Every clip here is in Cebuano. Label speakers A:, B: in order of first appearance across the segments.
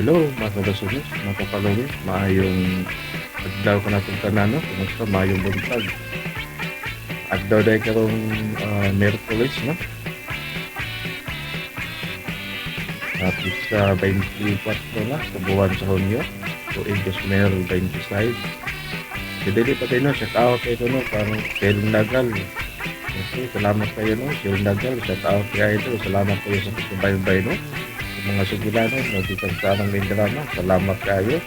A: Hello, mga kadasunis, mga kapalawis, maayong adlaw ka na itong tanan, no? Kumusta, maayong buntag. Adlaw dahil karong Miyerkules, no? Hapit sa 24 na, sa buwan sa Hunyo. So, English Mer 26. So, dili pa tayo, no? Shout out kayo, no? Pang Shell Nagal. Okay, salamat kayo, no? Shell Nagal, shout out kayo, idol. Salamat kayo sa pagsubaybay, no? Sa mga sugilanon, no? Gikan sa anang main drama, salamat kayo.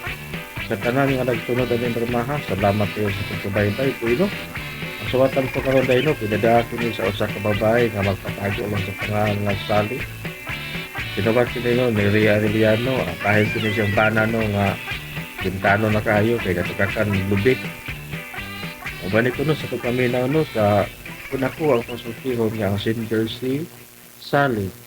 A: Sa tanan nga nagtunod ang main drama, ha? Salamat kayo sa pagsubaybay, kuy, no? Ang suwatan ko karon dahil, no? Pinadaan ko ni sa usa ka babae nga magpatago lang sa pangalan nga Sally. Tinawag kini, no, ni Ria Arellano, ang kahit kini siyang bana, no, nga bintano na kayo kay katukakan lubi. Uban ko, no, sa pagpaminaw, no, sa kuna ko ang konsultihon nga ang singer si Sally.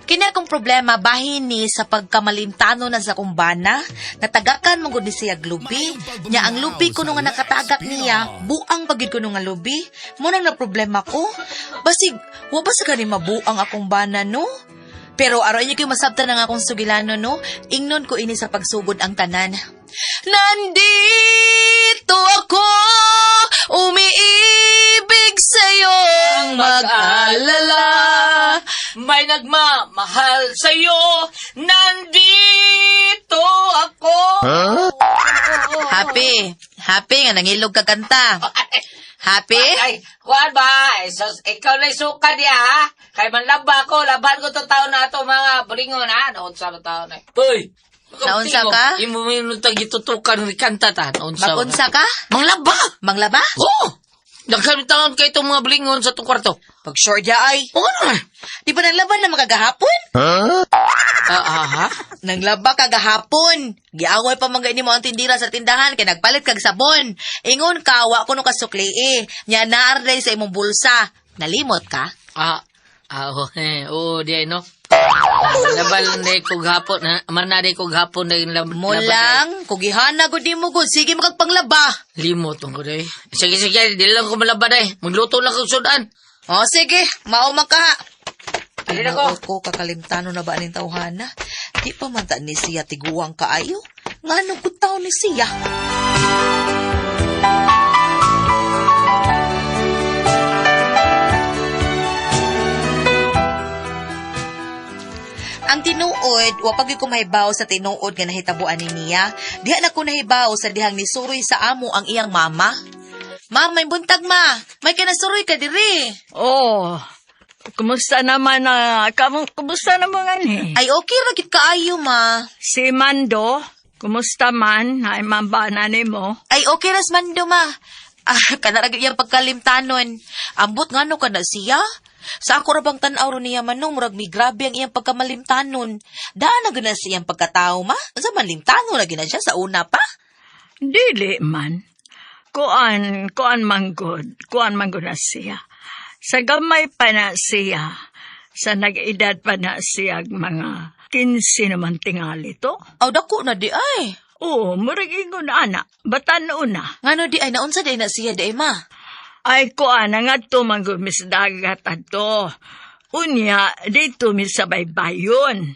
B: Kini akong problema bahin ni sa pagkamalimtano na sa kumbana, natagakan mo gud ni siya lubi, nya ang lubi kuno nga nakatagak niya, buang pagid kuno nga lubi, mo nang na problema ko. Basig wa ba sa gani mabuang akong bana, no? Pero aron inyo kayo masabtan ang akong sugilano, no? Ingnon ko ini sa pagsugod ang tanan. Nandito ako, umiibig sa'yo, mag-alala.
C: May nagmamahal sa'yo, nandito ako.
B: Happy. Happy nga nangilog ka kanta. Happy?
C: Ay, kuan ba? Ay, sus, ikaw na suka niya, ha? Kay manlaba ko, laban ko to taon na to, mga bulingon, ha? Naunsa na taon na. Uy!
B: Naunsa ka?
C: Imo mo yung tagitutukan ni kanta ta. Naunsa.
B: Magunsa ka?
C: Manglaba!
B: Manglaba?
C: Oo! Nagkamit taon kay itong mga bulingon sa itong kwarto.
B: Pag short ya ay.
C: Oo naman.
B: Di ba nanglaba na makagahapon?
C: Ah, ha?
B: Nanglaba kagahapon. Giaway pa man gani mo ang tindira sa tindahan kay nagpalit kag sabon. Ingon ka wa kuno ka sukli eh. Nya naarday sa imong bulsa. Nalimot ka?
C: Oh, eh, oo, di ay, no? Labal na ko gapon, na, man na ko gapon na yung
B: Mo lang, kugihana gud nimo gud sige makagpanglaba.
C: Limot ang ko day. Sige, sige, di lang ko malaba day. Magluto lang ko sudan.
B: O sige, mao man ka.
C: Dili na ko.
B: Ginoo ko, kakalimtano na ba aning tawhana? Di pa man ta ni siya tiguang kaayo. Ngano gud taon ni siya? Ang tinuod, wa pa gyud ko mahibaw sa tinuod nga nahitabuan ni niya. Diha na ko nahibaw sa dihang nisuroy sa amo ang iyang mama. Ma, may buntag ma. May kinasuroy ka diri.
D: Oh, kumusta naman na, kumusta naman ani?
B: Ay okay ra gid kaayo ma.
D: Si Mando, kumusta man, ay mambana nimo?
B: Ay okay ras mando ma. Ah, kana ra gyud iyang pagkalimtanon. Ambot ngano kana siya? Sa ako ra bang tan-aw ro niya manong murag mi grabe ang iyang pagkamalimtanon. Daan na gyud na sa iyang pagkatao ma. Unsa man limtanon na gyud na siya sa una pa?
D: Dili man. Kuan, kuan manggod, kuan manggod na siya. Sa gamay pa na siya, sa nag-edad pa na siya mga 15 naman tingali to.
B: Aw dako na di ay.
D: Oo, murag ingon ana, batan una.
B: Ngano di ay naunsa di ay na siya di ay ma.
D: Ay kuan nga to manggod mis dagat ato. Unya, dito mi sa baybayon.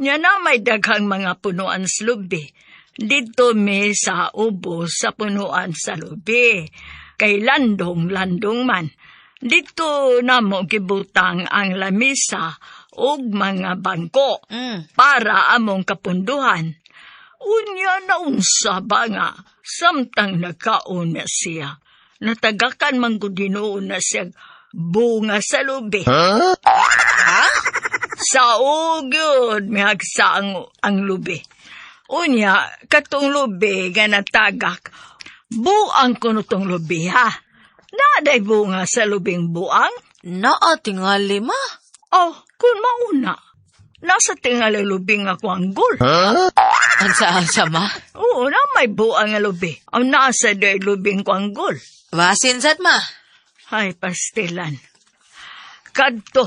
D: Nya na may daghang mga punuan sa lubi. Dito mi sa ubo sa punuan sa lubi. Kay landong landong man. Dito namo gibutang ang lamisa ug mga bangko para among kapunduhan. Unya naunsa ba nga, samtang nagkaon na siya. Natagakan man gud hinuon na siya bunga sa lubi.
B: Ha?
D: Sa ugyod, mihagsa ang lubi. Unya, katong lubi nga natagak, buang kuno tong lubi ha. Naaday bunga sa lubing buang?
B: Naa tingali ma.
D: Oh, kung mauna. Nasa tingali lubi nga kuanggol.
B: Unsa unsa ma?
D: Oo, na may buang nga lubi. Ang nasa day lubing kuanggol.
B: Basin sad ma.
D: Ay, pastilan. Kadto,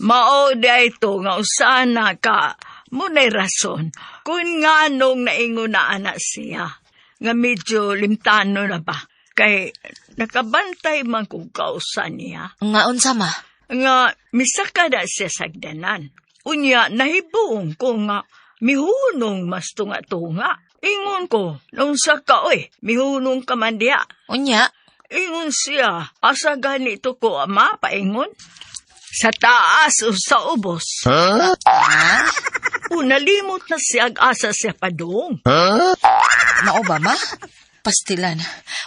D: Mao di ito nga usana ka munay rason kung nga nung naingon na anak siya nga medyo limtano na ba kay nakabantay man kung kausa niya
B: Nga unsa ma?
D: nga misaka na siya sagdanan. Unya nahibuong ko nga mihunong mas tunga-tunga. Ingon ko, nung sa ka oy, mihunong ka man diya.
B: Unya,
D: Ingon siya, asa ganito ko ama, paingon? Sa taas o sa ubos.
B: ha?
D: O nalimot na siya ag asa siya padung.
B: Mao ba ma? Pastilan.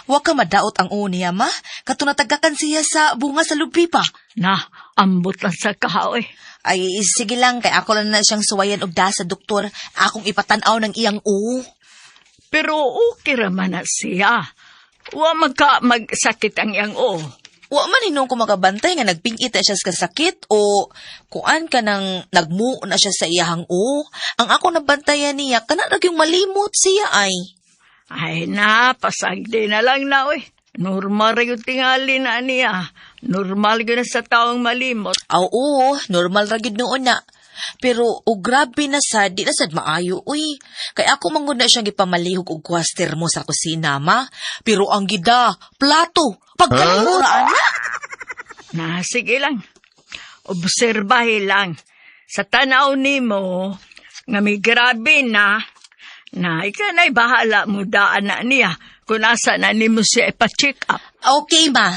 B: Wa ka madaot ang uo niya ma. Kato natagakan siya sa bunga sa lubi pa.
D: Na, ambot lang sa kaoy.
B: Ay, sige lang, kay ako lang na siyang suwayan og da sa doktor. Akong ipatan-aw ng iyang uo.
D: Pero okay raman na siya. Wa magka magsakit ang iyang o.
B: Wa man hinong ko makabantay nga nagpingit na siya sa kasakit o kuan ka nang nagmuo na siya sa iyahang uo. Ang ako nabantayan niya, kana ra gyung malimot siya ay.
D: Ay na, pasagdi na lang na oy. Normal ra yung tingali na niya. Normal yun na sa taong malimot.
B: Aw, oo, normal ra gyud noon na. Pero og grabe na sad, di na sad maayo uy. Kay ako man gud na siyang gipamalihog og kuwas termo sa kusina ma. Pero ang gida, plato, pagkalihog ra ana.
D: Na, sige lang. Obserbahe lang. Sa tanaw nimo nga may grabe na, na ikaw na'y bahala mo daan na niya kung asa na nimo siya ipa-check up.
B: Okay ma.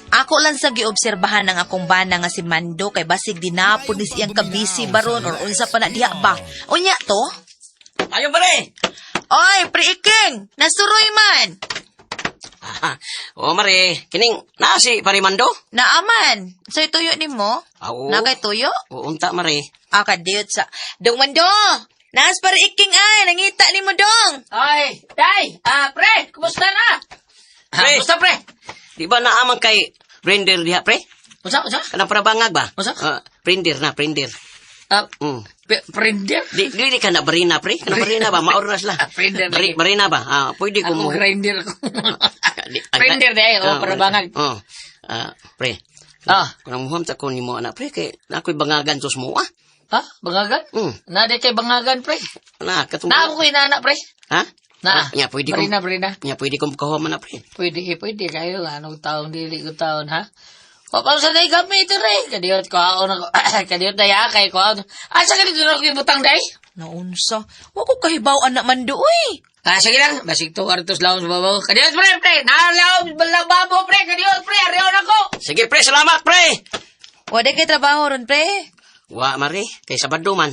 B: Ako lang sa giobserbahan ng akong bana nga si Mando kay basig dinapod ni siyang kabisi baron or unsa pa na diha ba. Unya to?
E: Ayo pare.
B: Oy, pre Iking, nasuroy man.
E: Oh mare, kining naa si pare Mando.
B: Naaman. So'y tuyo nimo?
E: Aw.
B: Na kay tuyo?
E: Oo, unta mare.
B: Ah, kadiyot sa... Dong Mando! Naas para iking ay! Nangita ni mo dong!
C: Ay, day, ah, pre, kumusta na? Ah,
E: Pre.
C: kumusta, pre?
E: Di ba naaman kay Brender diha pre?
C: Unsa, unsa?
E: Kanang parabangag ba?
C: Unsa?
E: Ah, Brender na, Brender.
C: Ah,
E: Mm.
C: Prender?
E: Di di ka na barina pre? Kana barina ba? Maoras la.
C: Ah, Brender
E: Bari,
C: lagi.
E: barina ba? Ah, pwede ko
C: Ako
E: mo.
C: grinder ko.
E: Di- ah,
C: Prender day, oh,
E: Ah,
C: parabangag.
E: Oh. Ah, pre.
C: Ah.
E: Kunang muham ta ko nimo anak pre kay na ako'y bangagan tos mo ah.
C: Ha? Bangagan?
E: Mm.
C: Na di kay bangagan, pre.
E: Na katong
C: Na ako ko inana, pre.
E: Ha?
C: Na.
E: Ah, nya pwede ko.
C: Barina, barina.
E: Nya pwede ko makahuman na pre.
C: Pwede, eh, pwede kayo. Anong taong dili ko taon, ha? O, paano sa day gamit, re? Kadiyot ko, ako na ko. Kadiyot na ya, kay ko. Asa ka dito na ko ibutang day?
B: Naunsa. Wa ko kahibaw anak Mando, uy!
C: Ah, sige lang. Basig to, artos laon sa babaw. Kadiyot, pre, pre. Nalaom, balababo, pre. Kadiyot, pre. Ariyon ako.
E: Sige pre, salamat pre.
B: Wa di kay trabaho ron, pre.
E: Wa mare, kay Sabado man.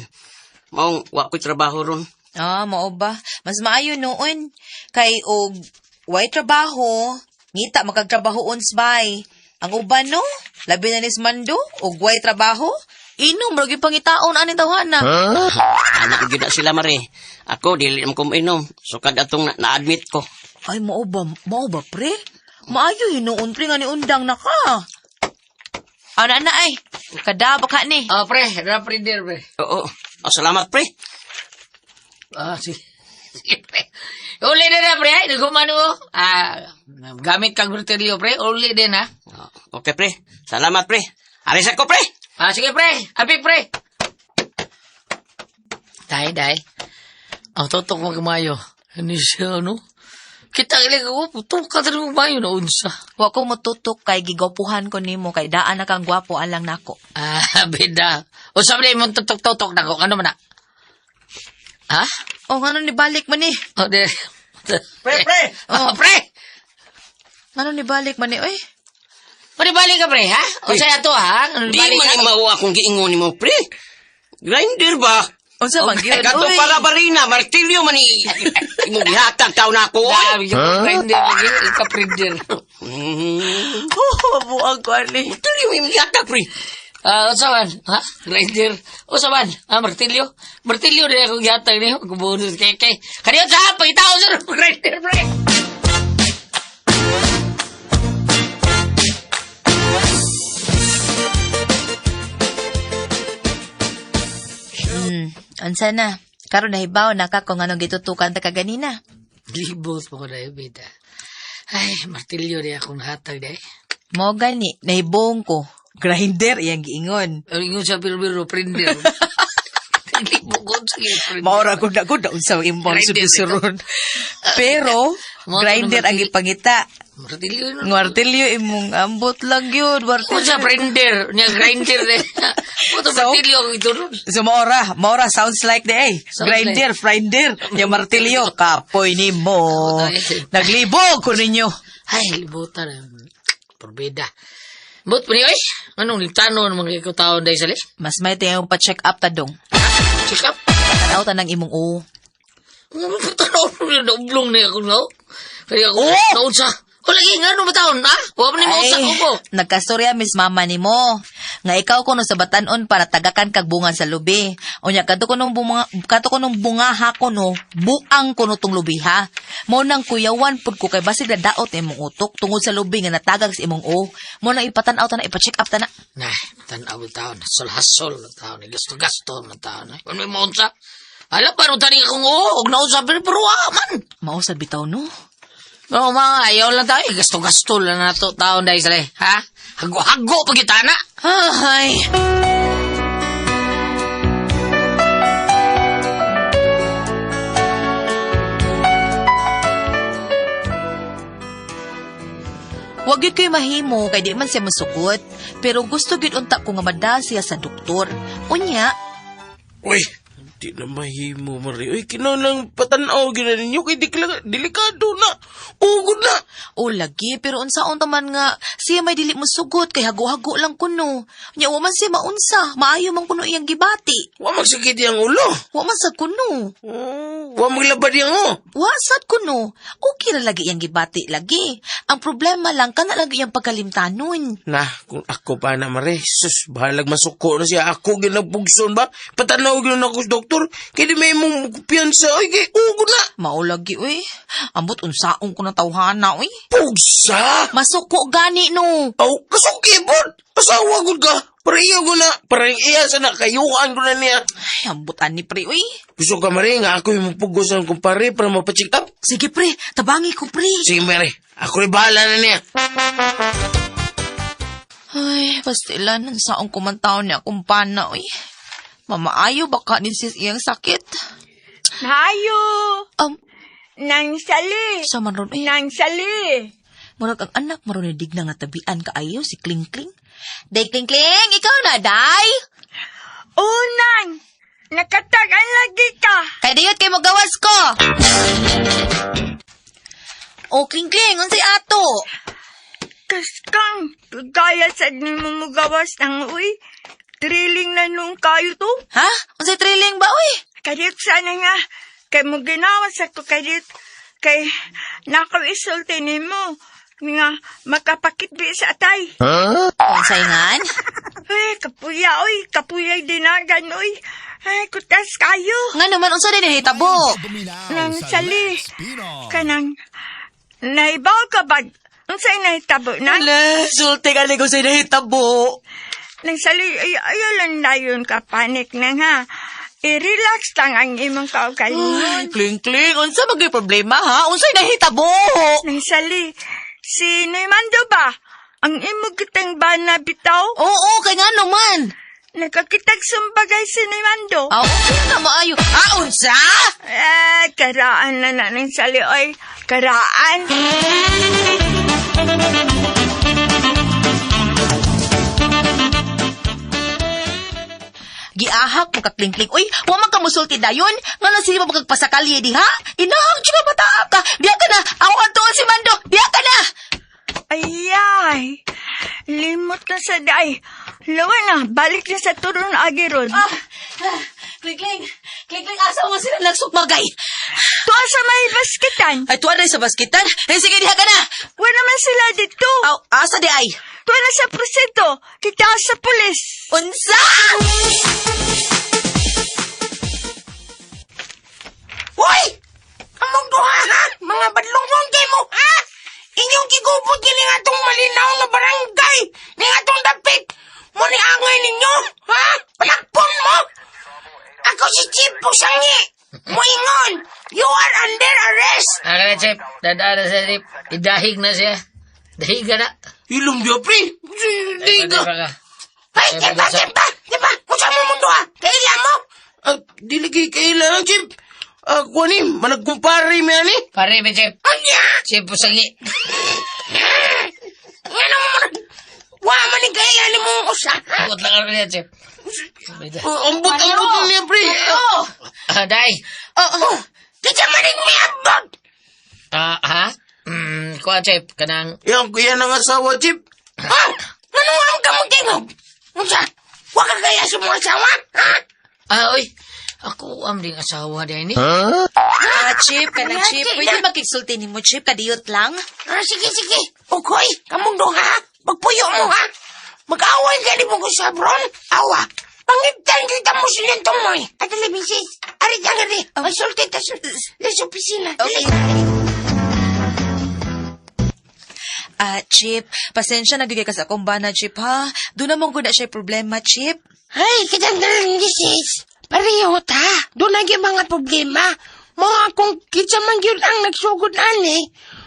E: Maong wa ko'y trabaho ron.
B: Ah, mao ba? Mas maayo noon. Kay og way trabaho, ngita makagtrabaho ons bay. Ang uban no, labi na nis Mando, og way trabaho, inom ra gyud pangitaon aning tawhana.
E: Anak gyud na sila mare. Ako dili man ko mainom. Sukad atong na-admit ko.
B: Ay, mao ba, pre? Maayo hinuon, pre, nga ni undang na ka. Ana na ay, kada baka ni.
C: Ah, pre. Na, prender, pre.
E: Oo. Oh, salamat pre.
C: Ah, sige. Sige, pre. Uli din na, pre. Ay, nagumano. Ah, gamit kang martilyo, pre. Uli din, ha?
E: Oh, okay pre. Salamat pre. Aris ako pre.
C: Ah, sige, pre. Api, pre. Day, day. Ang totok mo kumayo. Ano siya, ano? Kita ilig ako, puto ka din mo kumayo na unsa.
B: Wa ko motutok kay gigopuhan ko nimo kay daan na kang gwapo alang nako.
C: Ah, bida. O sabi mo tutok-tutok na ko. Ano man na? Ha?
B: Oh, ngano ni balik man ni?
C: O, di.
E: Pre, pre.
C: Oh, pre!
B: Ngano ni balik man ni oy?
C: Manibalik ka, pre, ha? O saya to, ha?
E: Di
C: Manibalik
E: man
C: ka?
E: ni mao akong giingon nimo pre. Grinder ba?
B: Unsa man gyud
E: Kato
B: oy?
E: para barina, martilyo man ni imong gihatag taon na ako. oy.
C: Dami yung prender lagi. Ika-prender.
E: Mm.
B: Oh, buang ko ani.
E: Martilyo imong gihatag pre.
C: Ah, unsa man? Ha? Grinder. Unsa man? Ah, martilyo. Martilyo din ako gihatag niyo. Kubunod kay kay. Kaniyot sa pangitao sa grinder, pre.
B: Unsa na? Karon nahibaw na ka kung anong gitutukan ta kaganina.
C: Libot mo ko na bida. Ay, martilyo di akong hatag di.
B: Mo gani, nahibong ko. Grinder iyang giingon.
C: Ang ingon sa biro-biro, prinder. Libot ko sa prinder.
B: Maura ko na ko na unsa ang imong
C: Grinder
B: subisuron. Pero
C: Mo to
B: grinder ang
C: naman,
B: gipangita.
C: Martilyo yun.
B: Martilyo imong ambot lang yun.
C: Kung sa
B: Martilyo.
C: prinder, niya grinder di. Mo to
B: So?
C: martilyo ang ito nun.
B: So maura sounds like the eh.
C: Sounds
B: Grinder, grinder, yung martilyo, kapoy ni mo. Naglibog ko ninyo.
C: Ay, libutan. Porbida. But pa ni, oy, anong litano ng mga ikaw taon dahil sali?
B: Mas may tayong pa-check up ta dong.
C: Check up.
B: Tanaw ta ng imong oo.
C: Ano ba tanaw? Naublong na ako, no? Kaya ako,
B: Oh!
C: naunsa. O lagi, nga ano ba taon, ha? Huwag mo ni mausa ko po.
B: Nagkastorya miss mama ni mo. Nga ikaw kuno sa batanon para tagakan kag bungan sa lubi. Unya kadto kuno bunga kadto kuno bungaha kuno, buang kuno tong lubi ha. Mo nang kuyawan pud ko kay basig na daot imong utok tungod sa lubi nga natagag sa imong o. Mo nang ipatan-aw ta na ipa-check up ta na.
C: Nah, tanaw taon. Hasol-hasol na taon. Gasto-gasto na taon. Huwag mo maunsa. Alam, paano taning akong oo? Huwag naunsa, pero pero ah, man.
B: Mao sa bitaw no.
C: Oo, mga ayaw lang tayo. Gasto-gasto lang na to taon dahil sali. Ha? Hago-hago pag na.
B: Ay. Wag gyud ko'y mahimo kay di man siya masukot, pero gusto gyud unta ko nga madal siya sa doktor. Unya,
F: Uy, di na mahimo, Mari. Uy, kinahanglan patanaw gina ninyo kay delikado na. Ugod na.
B: o lagi pero unsaon ta man nga siya may dili mosugot kay hago-hago lang kuno. Unya wa man siya maunsa, maayo man kuno iyang gibati.
F: Wa magsakit yang ulo.
B: Wa man sad kuno.
F: Oh, wa maglabad yang o.
B: Wa sad kuno. Okay ra lagi iyang gibati lagi. Ang problema lang kana lagi iyang pagkalimtanon.
F: Na, kung ako pa na, Mari, sus, bahalag masuko na siya. Ako ginapugson ba? Patanaw gina na ako sa doktor. Kaya di may mong kumpiyansa. Uy, kay ugod na.
B: Mao lagi uy. Ambot unsaon ko na tawhana uy.
F: Pugsa!
B: Masuko gani no.
F: Aw, kasukipod! Asawa gud ka! Para iya ko na, para iya sa na, kayuan ko na niya.
B: Ay, ambot ani pre uy.
F: Gusto ka, Mari, nga ako yung mapugos ng kumpare para mapacheck up.
B: Sige pre, tabangi ko pre.
F: Sige, Mari, ako rin bahala na niya.
B: Ay, pastilan, ang saong kumantaon niya akong pana, uy. Mamaayo, baka ni sis iyang sakit.
D: Nayo! Nang sali!
B: Sa man ron, uy.
D: Nang sali!
B: Murag ang anak, maroon ni digna nga tabian kaayo si Kling Kling. Day, Kling Kling, ikaw na, day!
D: Unang! Nakatagan lagi ka!
B: Kay dayot kay magawas ko! O, Kling Kling, unsay ato?
D: Kaskang, gaya sa nimo mugawas ng uy. Thrilling na nung kayo to.
B: Ha? Unsay thrilling ba, uy?
D: Kadit sana nga, kay mo ginawas ako kadit, kay nakaw isulti nimo nga makapakitbi sa atay.
B: Unsay ngan?
D: Ay, kapuya, oy, kapuya dinagan, oy. Ay, kutas kayo.
B: Nga naman, unsa din hitabo?
D: Nang sali, kanang, naibaw ka ba? Unsay nahitabo na?
B: Ala, sulti ka ko sa nahitabo.
D: Nang sali, ay, ayaw lang na yun ka, panik na nga. I-relax lang ang imong kaugalingon.
B: Kling Kling, unsa magay problema ha? Unsay nahitabo?
D: Nang sali, si Neymando ba? Ang imo kitang bana bitaw?
B: Oo, kay nga naman.
D: Nakakitag sumbagay si Neymando.
B: Ah, okay na maayo. Ah, unsa?
D: Eh, karaan na na ng sali, oy. Karaan.
B: Giahak mo ka Kling Kling. Uy, wa man ka musulti dayon. Nga na sila magpasakali diha? Inahak jud ka bata ka. Diha ka na. Ako adtuon si Mando. Diha ka na.
D: Ayay. Limot na sa day. Lawa na, balik na sa turon agi ron.
B: Ah, ah, Kling Kling. Kling Kling, asa mo sila nagsukmagay?
D: Tuwa sa may baskitan.
B: Ay, tuwa na sa baskitan. Ay, sige, diha ka na.
D: Wa naman sila dito.
B: Aw, asa di ay?
D: Tuwa na sa presinto. Kita sa pulis.
B: Unsa?
F: Uy! Among duha, ha? Mga badlong mo, ha? Inyong gigubot gini nga itong malinaw nga barangay, ni nga itong dapit. Mo ni angay ninyo, ha? Palakpon mo! Ako si Chief Pusangi. Moingon, you are under arrest.
C: Ah, kana, Chip. Dadaan na siya, Chip. Idahig na siya. Dahig ka na.
F: Ilong biya, pre.
C: Ay,
F: Di ka.
C: pa ka.
F: Ay, di ba, di ba, di ba? Kung saan mo mundo ha? Kaila mo?
G: Ah, dili kay kailangan, Chief. Ah, kuha ni, managkumpare mi ani.
C: Pare, be, Chip.
F: Anya!
C: Chip, pusangi.
F: Nga mo muna. Wa man ni kaila ni mong usa. ha?
C: Abot lang ako niya, Chip.
G: Oh, ambot, ambot niya, pre.
B: Oh,
C: Ah, day.
B: oh, oh.
F: Kinsa man ni miabot?
C: Ah, ha? Kuha, Chip. Kanang,
G: Yan, yan ang asawa, Chief.
F: Ha? Nanunganong ka mong tingog? Unsa? Wa ka kaya sa mga asawa? Ha?
C: ah, oy. Ako am ding asawa day ni.
B: Ah, Chip, kanang Chip. Pwede makigsulti nimo, Chip, kadiyot lang.
F: Ah, sige, sige. Ukoy, kamong ha? Magpuyo mo ha? Mag-away ka ni mo sa bron? Awa. Pangitan kita mo sinentong mo eh. At dali, misis. Ari ka nga rin. Magsulti ta sa sa opisina. Dali.
B: Okay. Ah, Chip, pasensya na gyud kay ka sa akong bana, Chip, ha? Doon naman gud na siya problema, Chip.
F: Ay, kitang dalang misis. Pareho ta. Doon na gyud mga problema. Mga kung kitsa man gyud ang nagsugod ani,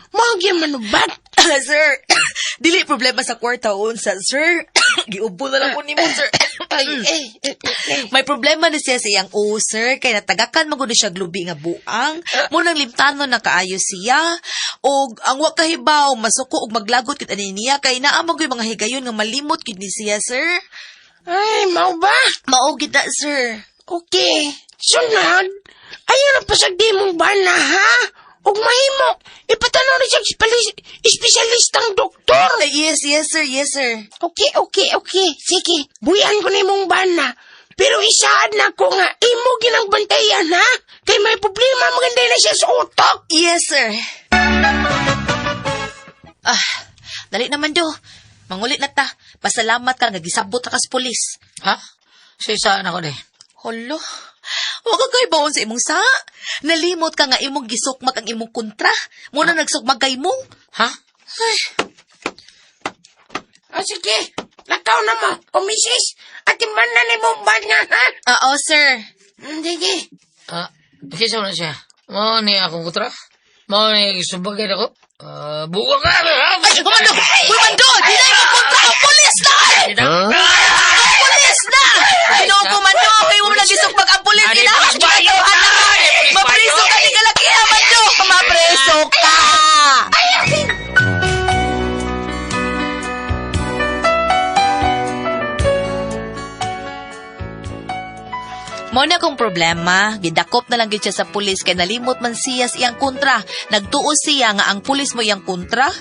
F: mga gyud manubat.
B: Sir, dili problema sa kwarta unsa, sir. Giubo na lang ko nimo, sir.
F: Ay, eh, eh, eh.
B: May problema na siya sa iyang o, sir, kay natagakan man gud siya glubi nga buang. Mo nang limtano na kaayo siya. Og ang wa kahibaw masuko og maglagot gid ani niya kay naa man gyud mga higayon nga malimot gid ni siya, sir.
F: Ay, mao ba?
B: Mao gid na, sir.
F: Okay. Sunod, ayaw na pasagdi mong bana, ha? Ug mahimo, ipatanaw na siya espesyalistang doktor.
B: Ay, yes, yes, sir, yes, sir.
F: Okay, okay, okay. Sige, buyan ko na imong bana. Pero isaad na ko nga, imo ginang bantayan, ha? Kay may problema, maganda na siya sa utok.
B: Yes, sir. Ah, dali naman do. Mangulit na ta. Pasalamat ka nga gisabot ta kas pulis.
C: Ha? Sa saan ako day?
B: Holo. Wa ka kay baon sa imong sa. Nalimot ka nga imong gisukmag ang imong kontra. Muna nagsukmag kay mo.
C: Ha?
F: Ah, sige, lakaw na mo. O, misis, at na na imong bana, ha?
B: Oo, sir.
F: Sige.
C: Ah, kinsa man siya? Mao ni akong kutra? Mao ni subagay ako? Ah, buwa ka!
B: Ay, humando! Humando! Di na imong kontra! Ang pulis na! Ang pulis na! Ginoo ko man do! Kayo mo nang gisukmag ang pulis.
C: Ani,
B: Ginahan
C: pulis ba yun?
B: Mapreso ka ni kalakiha, mando! Mapreso ka! Mo na akong problema, gidakop na lang gid siya sa pulis kay nalimot man siya sa iyang kontra. Nagtuo siya nga ang pulis mo iyang kontra.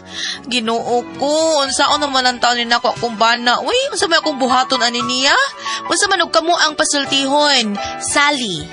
B: Ginoo ko, unsaon naman ang taon ni nako akong bana. Uy, unsa may akong buhaton ani niya? Unsa man og kamo ang pasultihon? Sally.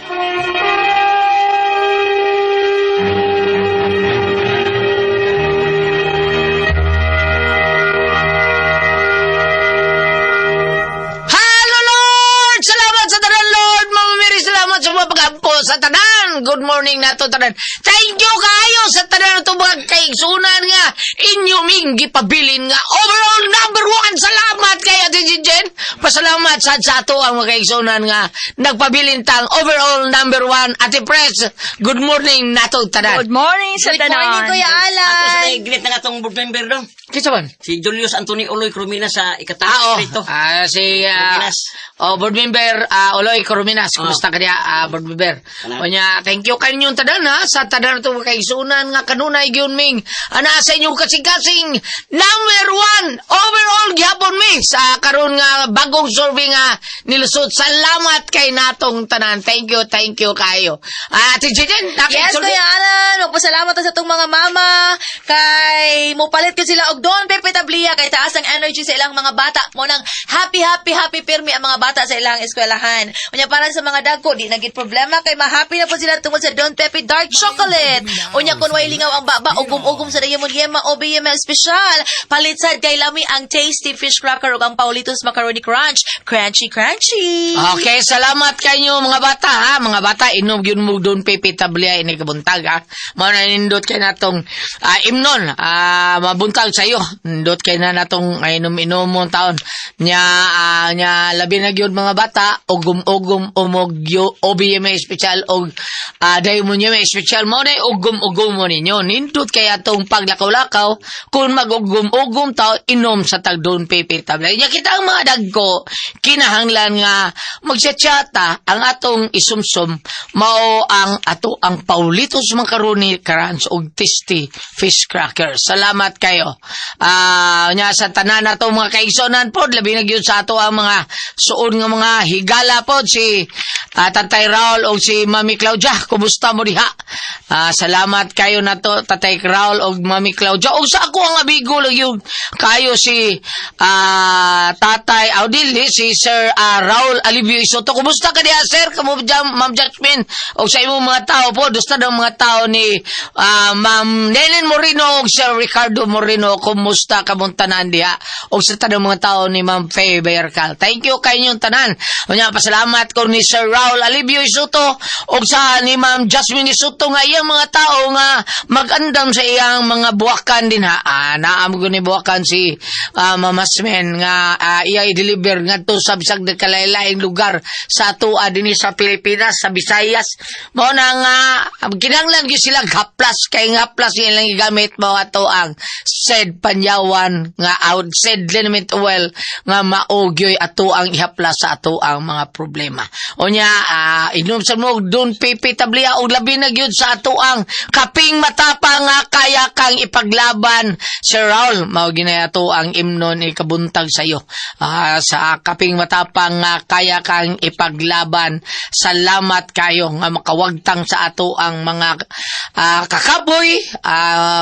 C: Hello, Lord! Salamat sa tanan, Lord! Mama Mary, salamat sa mga pag-ampo sa tanan! Good morning na to, tanan. Thank you kayo sa tanan ito mga kaigsunan nga inyo ming gipabilin nga overall number one. Salamat kay Ate Jen. Pasalamat sa ato ang mga kaigsunan nga nagpabilin tang overall number one. Ate Pres, good morning na to, tanan.
D: Good morning sa
B: Good
D: tanan.
B: morning, Kuya
E: Ako sa
B: Alan.
E: naigilit na nga tong board member dong.
C: Kinsa man?
E: Si Julius Anthony Uloy Crumina sa ikatang
C: Ah, oh.
E: distrito.
C: Ah, si
E: Corominas.
C: oh, board member Oloy Corominas. Kumusta ka niya, board member?
E: Ano?
C: Onya, thank you kanyong tanan ha sa tanan to kaigsunan nga kanunay gyud ming. Ana sa inyong kasing-kasing number one overall gyapon mi sa karon nga bagong survey nga nilusot. Salamat kay natong tanan. Thank you kayo. Ah, Ate Jijen,
B: Yes, Kuya Alan. Magpasalamat ta sa itong mga mama. Kay mopalit ko sila og Don Pepe Tablia kay taas ang energy sa ilang mga bata. Mo nang happy, happy, happy pirmi ang mga bata sa ilang eskwelahan. Unya para sa mga dagko, di na gid problema kay ma-happy na po sila tungod sa Don Pepe Dark Chocolate. Unya kun way lingaw ang baba, ugom-ugom sa Diamond Yema o BML Special. Palit sad kay lami ang Tasty Fish Cracker ug ang Paulitos Macaroni Crunch. Crunchy, crunchy.
C: Okay, salamat kanyo mga bata ha. Mga bata, inom gyud mo doon Pepe Tablia ini kabuntag ha. Mao na nindot kay natong imnon, mabuntag sa iyo. Nindot kay na natong inom-inom mo taon. Nya nya labi na gyud mga bata, ugom-ugom umog OBM espesyal og Diamond Yeme espesyal mo na ugom-ugom mo ninyo. Nindot kaya atong paglakaw-lakaw kung mag-ugom-ugom tao inom sa tag Don Pepe tablet. Nya kita ang mga dagko kinahanglan nga magsatsata ang atong isumsum mao ang ato ang Paulitos Macaroni Crunch og Tasty Fish Cracker. Salamat kayo. Nya sa tanan nato mga kaigsonan pod, labi na gyud sa ato ang mga suod nga mga higala pod, si Tatay Raul og si Mami Claudia. Kumusta mo diha? Salamat kayo nato, Tatay Raul og Mami Claudia. Og sa ako ang amigo lang yung kayo si Tatay Audil, si Sir Raul Alivio Isoto. Kumusta ka diha, sir? Kamo jam, Ma'am Jasmine og sa imong mga tao po, dusta ng mga tao ni Ma'am Nenen Moreno og Sir Ricardo Moreno. Kumusta kamong tanan diha? Og sa tanang mga tao ni Ma'am Faye Bayarcal. Thank you kay inyong tanan. Unya, pasalamat ko ni Sir Raul Alivio Isoto og sa ni Ma'am Jasmine Isoto nga iyang mga tao nga magandam sa iyang mga buwakan din ha. Naam ko ni buwakan si Ma'am Jasmine nga iya i-deliver ngadto sa bisag kalain-laing lugar sa atoa dinhi sa Pilipinas, sa Visayas. Mao na nga kinahanglan gyud sila haplas kay nga haplas ilang gigamit mao ato ang said Panyawan nga out said liniment oil nga mao gyoy ato ang ihaplas sa ato ang mga problema. Unya, inom sa mo Don Pepe Tablia og labi na gyud sa ato ang kaping matapang nga kaya kang ipaglaban. Sir Raul, mao ginay ato ang imnon ikabuntag sa iyo. Sa kaping matapang nga kaya kang ipaglaban. Salamat kayo nga makawagtang sa ato ang mga kakapoy,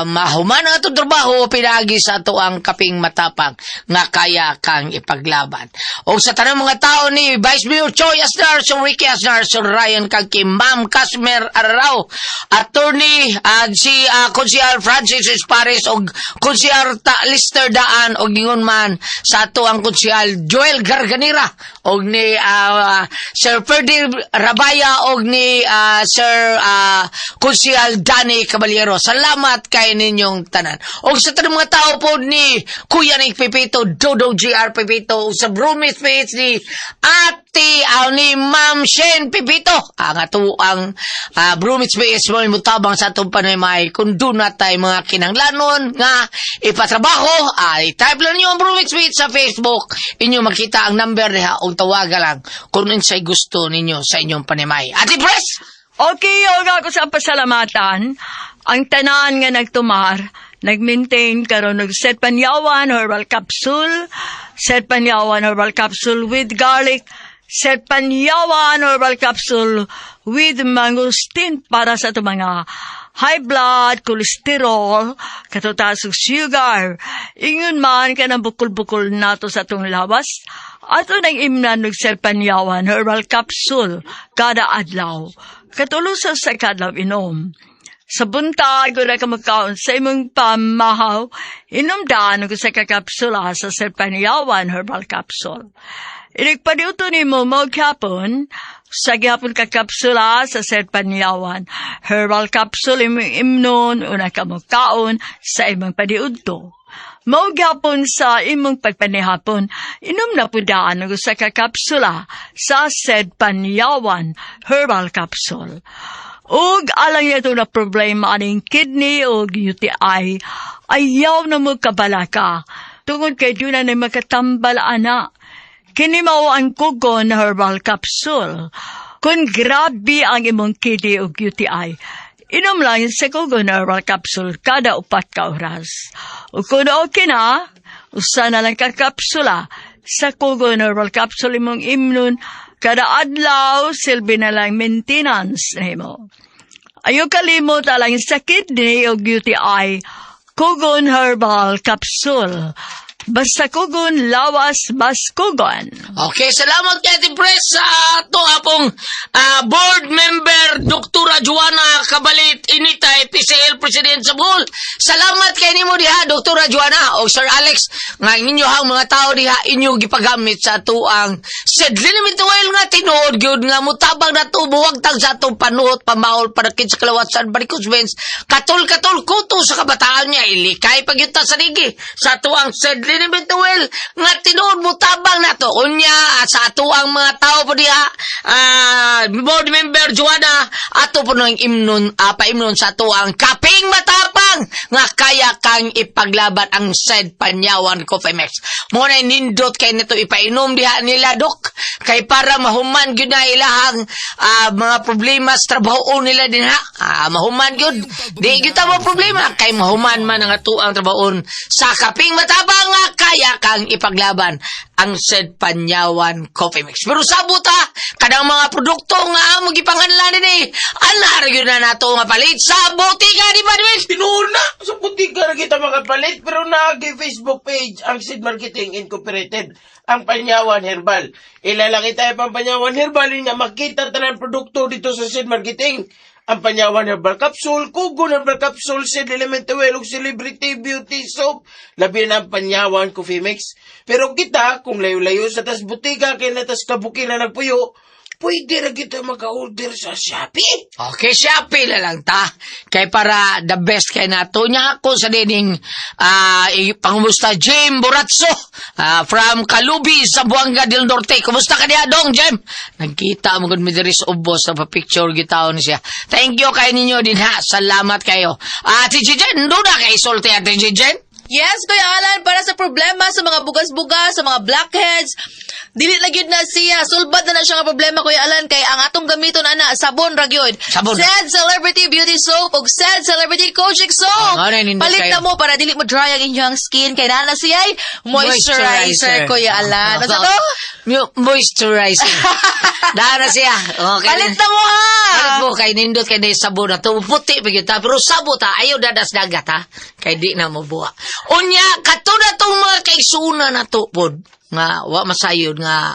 C: mahuman ang atong trabaho pinaagi sa ato ang kaping matapang nga kaya kang ipaglaban. O sa tanang mga tao ni Vice Mayor Choi Asnar, Sir Ricky Asnar, Sir Ryan kag kay Ma'am Casmer Arao, Attorney si Konsehal Francis Espares og Konsehal Lister Daan og ingon man sa ato ang Konsehal Joel Garganira og ni Sir Ferdy Rabaya og ni Sir Konsehal Danny Caballero. Salamat kay ninyong tanan. Og sa tanang mga tao po ni Kuya Nick Pepito, Dodo GR Pepito, ug sa Brumis PhD Ate ni Ma'am Shane Pepito. Ang ato ang Brumits PH mo mutabang sa atong panamay kung doon na tayo mga kinanglanon nga ipatrabaho ay type lang niyo ang Brumits PH sa Facebook. Inyo makita ang number diha og tawagan lang kung unsay gusto ninyo sa inyong panimay. Ate Pres!
D: Okay, yoga ko sa pasalamatan. Ang tanan nga nagtumar, nag-maintain karon og Set Panyawan Herbal Capsule, Set Panyawan Herbal Capsule with garlic, Set Panyawan Herbal Capsule with mangosteen para sa itong mga high blood, cholesterol, katutaas ug sugar. Ingon man ka ng bukol-bukol nato sa atong lawas, ato nang imnan og Set Panyawan Herbal Capsule kada adlaw. Katulo sa kadlaw inom. Sa buntag, wala ka magkaon sa imong pamahaw, inom daan og sa kakapsula sa Serpanyawan Herbal Capsule. Inig paniuto nimo mo gyapon, sa gyapon ka kapsula sa Serpanyawan Herbal Capsule imong imnon, una ka mokaon sa imong paniudto. Mao gyapon sa imong pagpanihapon, inom na pud daan og usa ka kapsula sa Sed Panyawan Herbal Capsule. Ug alang ito na problema aning kidney o UTI, ayaw na mo kabalaka. Tungod kay duna na makatambal ana. Kini mao ang Kugon Herbal Capsule. Kung grabe ang imong kidney o UTI, inom lang sa Kugon Herbal Capsule kada 4 ka oras. O kung okay na, usa na lang ka kapsula sa Kugon Herbal Capsule imong imnon kada adlaw, silbi na lang maintenance nimo. Ayaw kalimot alang sa kidney o UTI, Kugon Herbal Capsule. Basta kugon, lawas, bas kugon.
C: Okay, salamat kay Ate Pres sa ato apong board member. member Dr. Juana Kabalit Initay, PCL President sa Bohol. Salamat kay nimo diha, Dr. Juana o Sir Alex, nga inyo ang mga tao diha inyo gipagamit sa atuang Seed Liniment Oil nga tinuod gyud nga mutabang na buwagtang sa atong panuot, pamahol, panakit sa kalawasan, varicose veins, katol-katol kuto sa kabataan niya, ilikay pagyuta sa nigi sa atuang Seed Liniment Oil nga tinuod mutabang nato. Unya sa atuang mga tao po diha, board member Joanna, ato po nang imnon, paimnon sa atuang Kaping Matapang nga kaya kang ipaglaban ang Said Panyawan Coffee Mix. Mo na nindot kay nito ipainom diha nila, Dok, kay para mahuman gyud na ilahang mga problema sa trabaho nila dinha. Mahuman gyud. Di gyud ta mo problema kay mahuman man ang atuang trabaho sa Kaping Matapang nga kaya kang ipaglaban ang Said Panyawan Coffee Mix. Pero sabot ha, kanang mga produkto nga among gipanganlan dinhi, ana ra gyud na nato nga palit sa botika, di ba, Dwayne?
G: Tinuod na! Sa butika na kita makapalit, pero naagi Facebook page ang Seed Marketing Incorporated, ang Panyawan Herbal. Ilalaki tayo pang Panyawan Herbal nga makita tanan produkto dito sa Seed Marketing. Ang Panyawan Herbal Capsule, Kugon Herbal Capsule, Seed Element Oil, ug Celebrity Beauty Soap. Labi na ang Panyawan Coffee Mix. Pero kita, kung layo-layo sa tas butika, kay na tas kabuki na nagpuyo, pwede na kita maka-order sa Shopee.
C: Okay, Shopee na lang ta. Kay para the best kay nato niya ako sa dining pangumusta Jim Boratso from Kalubi, Zamboanga del Norte. Kumusta ka diha dong, Jim? Nagkita mo gud mi diri sa ubos sa pa-picture gitawon siya. Thank you kay ninyo din ha. Salamat kayo. Ate Jijen, doon na kay sulti, Ate Jijen.
B: Yes, Kuya Alan, para sa problema sa mga bugas-bugas, sa mga blackheads, dili na gyud na siya. Sulbad na na siya nga problema, Kuya Alan, kay ang atong gamiton ana, sabon ra gyud.
C: Sabon.
B: Said Celebrity Beauty Soap ug Said Celebrity Kojic Soap.
C: Ah, ano, nindot
B: Palit
C: kayo.
B: na mo para dili mo dry ang inyong skin kay naa na siya ay moisturizer, Kuya Alan. Ano to?
C: Moisturizer. Dara siya. Okay.
B: Palit na mo ha.
C: Palit mo kay nindot kay na sabon na to. Puti pa gyud ta pero sabot ha. Ayaw dadas dagat ha. Kay di na mo buwa. Unya kato na tong mga kaigsuuna na to pod nga wa masayod nga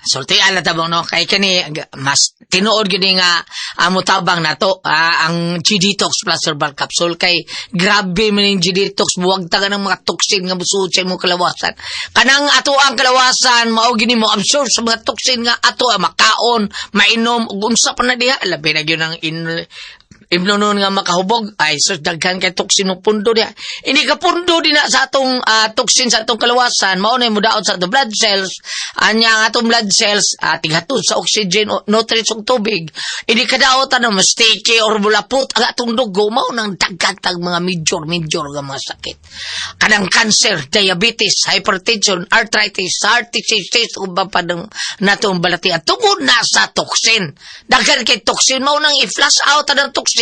C: sultian na tabang no kay kani mas tinuod gyud ni nga amo tabang nato ang G-Detox Plus Herbal Capsule kay grabe man yung G-Detox, buwag ta ng mga toxin nga musuot sa imong kalawasan. Kanang ato ang kalawasan mao gini mo absorb sa mga toxin nga ato ang makaon, mainom ug unsa pa na diha, labi na gyud ang in imnonon nga makahubog ay sus, daghan kay toxin mo pundo diha. Ini ka pundo din na sa atong toxin sa atong kalawasan, mao na mudaot sa atong blood cells. Anya ang atong blood cells tighatod sa oxygen, nutrients ug tubig. Ini kadaot ano sticky or mulapot ang atong dugo, mao nang daghan tag mga major major nga mga sakit, kanang cancer, diabetes, hypertension, arthritis, heart disease ug pa ng natong balatian tungod na sa toxin. Daghan kay toxin, mao nang i-flush out ang toxin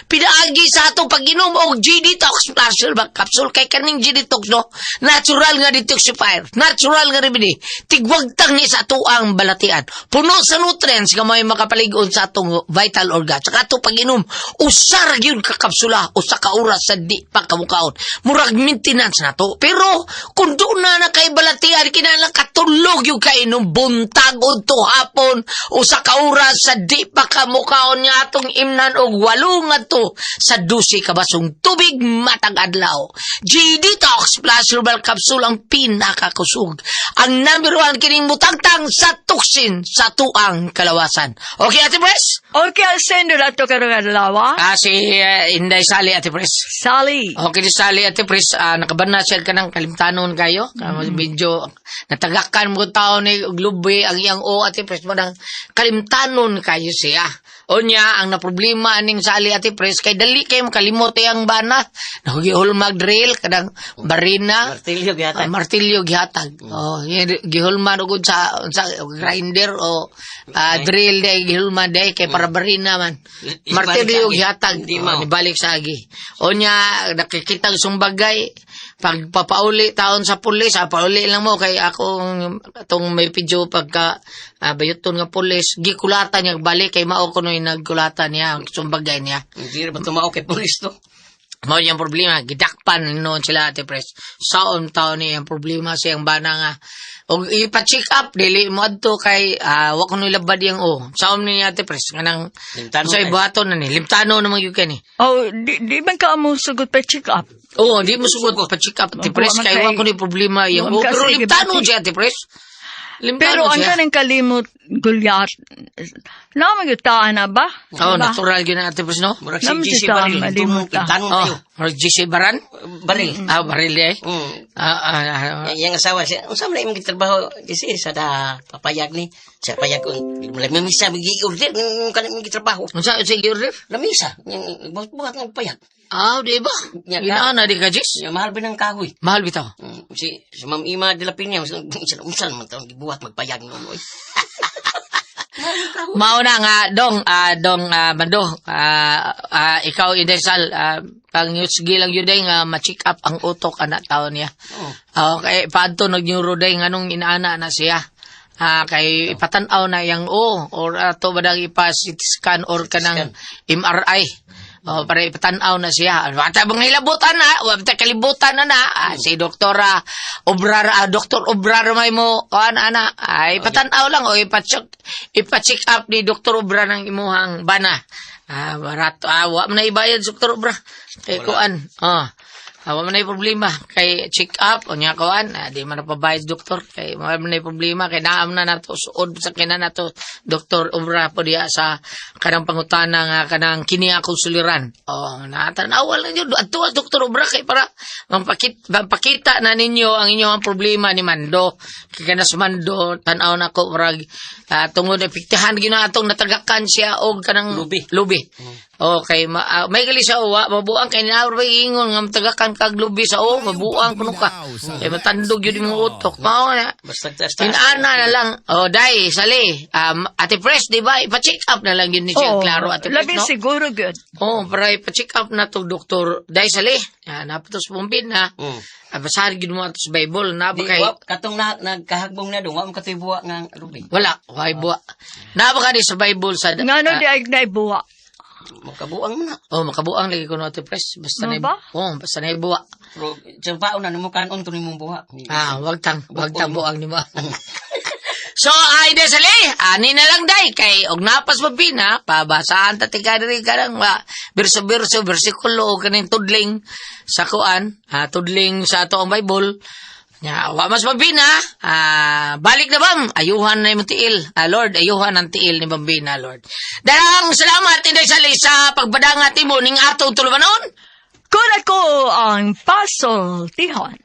C: pinaagi sa atong pag-inom og G-Detox Plus Herbal Capsule, kay kaning G-Detox no, natural nga detoxifier, natural nga remedy, tigwagtang ni sa atoang balatian, puno sa nutrients nga may makapalig-on sa atong vital organs. Sa ato pag-inom, usa ra gyud ka kapsula usa ka oras sa di pa kamukaon, murag maintenance na to. Pero kung doon na na kay balatian, kinahanglan katulog yung kainom buntag to hapon, usa ka oras sa di pa kamukaon niya atong imnan og 8 ngadto sa 12 ka basong tubig matag adlaw. G-Detox Plus Herbal Capsule ang pinakakusog. Ang number one kining mutangtang sa toxin sa tuang kalawasan. Okay, Ate Pres?
D: Okay, I'll send na to karong adlaw.
C: Si Inday Sally, Ate Pres.
D: Sally.
C: Okay, si Sally, Ate Pres, nakaban na siya ka ng kalimtanon kayo. Medyo natagakan mo tao ni glubi ang iyang o, Ate Pres, mo nang kalimtanon kayo siya. Unya, ang naproblema aning Sally, Ate Pres, kay dali kayo makalimot iyang bana. Nagihulmag drill, kadang barina.
E: Martilyo gihatag.
C: Ah, martilyo gihatag. Oh, gihulman ugod sa grinder o drill day gihulman day kay para barina man. Martilyo gihatag.
E: Hindi
C: Oh,
E: mao.
C: nibalik sa agi. Unya nakikita sumbagay pagpapauli taon sa pulis, pauli lang mo kay akong atong may video pagka bayuton nga pulis, gikulatan niya balik kay mao kuno yung nagkulatan niya ang sumbagay niya.
E: Hindi ra ba tumao kay pulis to?
C: Mao niyang problema, gidakpan noon sila, Ate Pres. Saon taon niya ang problema siyang bana nga. Og ipa-check up dili mo adto kay wa ko nilabad yang o. Sa ni Ate Pres nganang
E: Limtano
C: sa
E: kay.
C: ibuhaton na ni limtano naman gyud kani.
D: Oh, di man ka mo sugot pa check up.
C: Oo, di mo sugot pa-check up Ate Pres
D: Wa man
C: kay wa ko ni problema yang
D: wa
C: o.
D: man ka
C: Pero
D: sige
C: limtano
D: bati.
C: siya Ate Pres. Limtano
D: Pero ang
C: siya.
D: kanang kalimot, Gulyat, naman yung taan na ba?
C: Oh,
D: Diba?
C: natural gyud na Ate Pres no.
E: Murag si
D: Naman
E: GC
D: si Tom,
E: Baril.
D: malimot
E: Limtano
D: ka.
C: Oh,
E: kayo.
C: murag GC Baran?
E: Baril.
C: Ah, baril eh.
E: Yang asawa siya, unsa man imong gitrabaho kasi sa da papayag ni, sa payag ko, lamisa gi-order ng kanang imong gitrabaho.
C: Unsa unsa gi-order?
E: Lamisa, yung buhat ng payag.
C: Ah, di ba?
E: Nya ka.
C: Inaana di ka, Jis?
E: Yung mahal ba ng kahoy?
C: Mahal bitaw.
E: Si Ma'am Ima de la Peña, unsa unsa man taong gibuhat magpayag noon oy.
C: Mao na nga dong dong Mando ikaw Indesal pangyusgi lang yun day nga ma-check up ang utok ana taon niya. Okay, paadto nag neuro day nganong inaana na siya. Kay ipatan-aw na yang o or ato ba dang ipa CT scan or kanang MRI. Oh, para ipatan-aw na siya. Wata bang hilabutan na, wa ta kalibutan na na. Si Doktora Obrar, Doktor Obrar may mo kuan ana. Ay ipatan-aw lang o ipa-check ipa-check up ni Doktor Obrar ng imuhang bana. Barato. Wa man na ibayad sa Doktor Obra. Kay kuan. Oh. Wa man na problema kay check up o nya kuan, di man na pabayad doktor kay wa man na problema kay naam na nato suod sa kina nato Doktor Obra po diya sa kanang pangutana nga kanang kini akong suliran. Oh, natanaw lang yun. Adto ang Doktor Obra kay para mapakita na ninyo ang inyong problema ni Mando. Kay kanas Mando tan-aw na ko murag tungod epektihan gyud na atong natagakan siya og kanang
E: Lubi.
C: Lubi. Okay, may gali sa uwa, mabuang kay naawar ba ingon nga matagakan kag lubi sa uwa, mabuang kuno ka. Kay matandog yun imong utok. Mao na.
E: Basta taas
C: Inaana na lang. Oh, dai, sali. Ate Pres, di ba? Ipa-check up na lang yun ni siya.
D: Oo,
C: Klaro, Ate Pres,
D: Labi
C: no?
D: siguro good.
C: Oh, para ipa-check up na to, Doktor. Dai, sali. Napatos pumpin na. Basahan gid mo ato sa Bible. Na ba
E: Di
C: kay...
E: wa katong na nagkahagbong na dong wa man katoy buwa nga lubi.
C: Wala, way buwa. Na ba ka di sa Bible sa...
D: Nga no, di ay naibuwa.
E: Makabuang man na.
C: Oh, makabuang lagi ko no, Ate Pres. Basta
D: Ano
C: na
D: ba?
C: Oh, basta na ibuwa.
E: Pero sa paon na nimo kanon to nimong buha.
C: Wag tang buang nimo. So, ay de sali, ani na lang day kay og napas mabina, pabasaan ta tika diri karang berso-berso bersikulo o kaning tudling sa kuan, tudling sa ato ang Bible. Nya, wa mas mabina, balik na bam, ayuhan na imong tiil. Lord, ayuhan ang tiil ni Bambina, Lord. Darang salamat Inday Sali sa pagbadangat nimo ning atong tulubanon.
D: Kun ako ang pasoltihon.